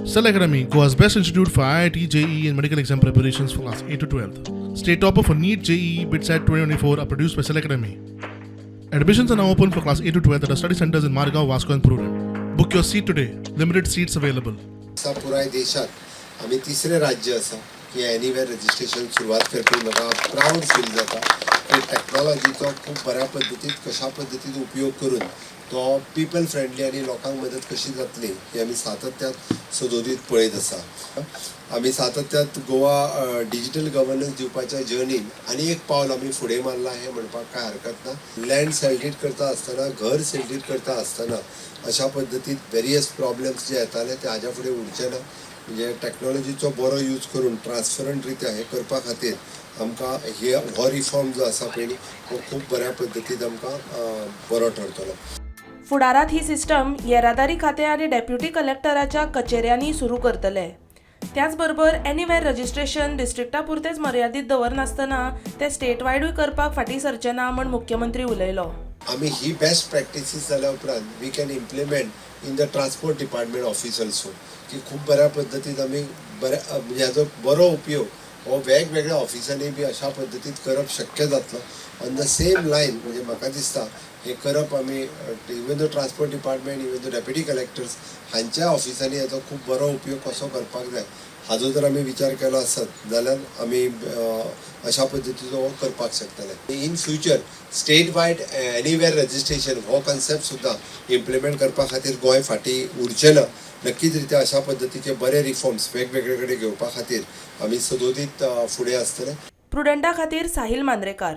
Cell Academy, Goa's best institute for IIT, JEE, and medical exam preparations for class 8 to 12. State topper for NEET, JEE, BITSAT 2024 are produced by Cell Academy. Admissions are now open for class 8 to 12 at our study centers in Margao, Vasco, and Prudent. Book your seat today. Limited seats available. आसा पुराय देशात आमी तिसरें राज्य आसा की एनिवेर registration सुरवात करपी. म्हाका प्रावड फील जाता की टॅक्नॉलॉजीचो खूब बऱ्या पद्दतीन, कशा पद्दतीन उपयोग करून तो पिपल फ्रेंडली आनी लोकांक मदत कशी जातली ही आमी सातत्यान सदोदीत पळयत आसा. आमी सातत्यात गोवा डिजिटल गव्हर्नन्स दिवपाच्या जर्नीन आनी एक पावल आमी फुडें मारलां हें म्हणपाक कांय हरकत ना. लँड सेल डीड करता आसतना, घर सेल डीड करता आसतना अशा पद्दतीन वेरियस प्रॉब्लेम्स जे येताले ते हाज्या फुडें उरचे ना. म्हणजे टॅक्नॉलॉजीचो बरो यूज करून ट्रान्सपरंट रित्या हें करपा खातीर आमकां हे हो रिफॉर्म जो आसा पळय न्ही, हो खूब बऱ्या पद्दतीन आमकां बरो ठरतलो. फुडारांत ही सिस्टम येरादारी खातें आनी डेप्युटी कलेक्टराच्या कचेऱ्यांनी सुरू करतले. त्याच बरोबर एनिवेर रजिस्ट्रेशन डिस्ट्रिक्टा पुरतेच मर्यादीत दवरनासतना ते स्टेट वायडूय करपाक फाटीं सरचे ना म्हूण मुख्यमंत्री उलयलो. आमी ही बेस्ट प्रॅक्टिसीस जाल्या उपरांत we can implement in the transport department office also, की खूब बऱ्या पद्दतीन आमी बऱ्या, म्हणजे हाजो बरो उपयोग हो वेगवेगळ्या ऑफिसांनी बी अशा पद्दतीन करप शक्य जातलो. ऑन the same line, म्हणजे म्हाका दिसता हें करप आमी even the transport department, even the deputy collectors हांच्या ऑफिसांनी हाचो खूब बरो उपयोग कसो करपाक जाय हाजो जर आमी विचार केलो आसत जाल्यार आमी अशा पद्दतीचो हो करपाक शकतले. In future state wide anywhere registration हो कन्सेप्ट सुद्दां इम्प्लिमेंट करपा खातीर गोंय फाटीं उरचें ना. नक्कीच रित्या अशा पद्दतीचे बरे रिफॉर्म्स वेगवेगळे कडेन घेवपा खातीर आमी सदोदीत फुडें आसतले. प्रुडंटा खातीर साहिल मांद्रेकार.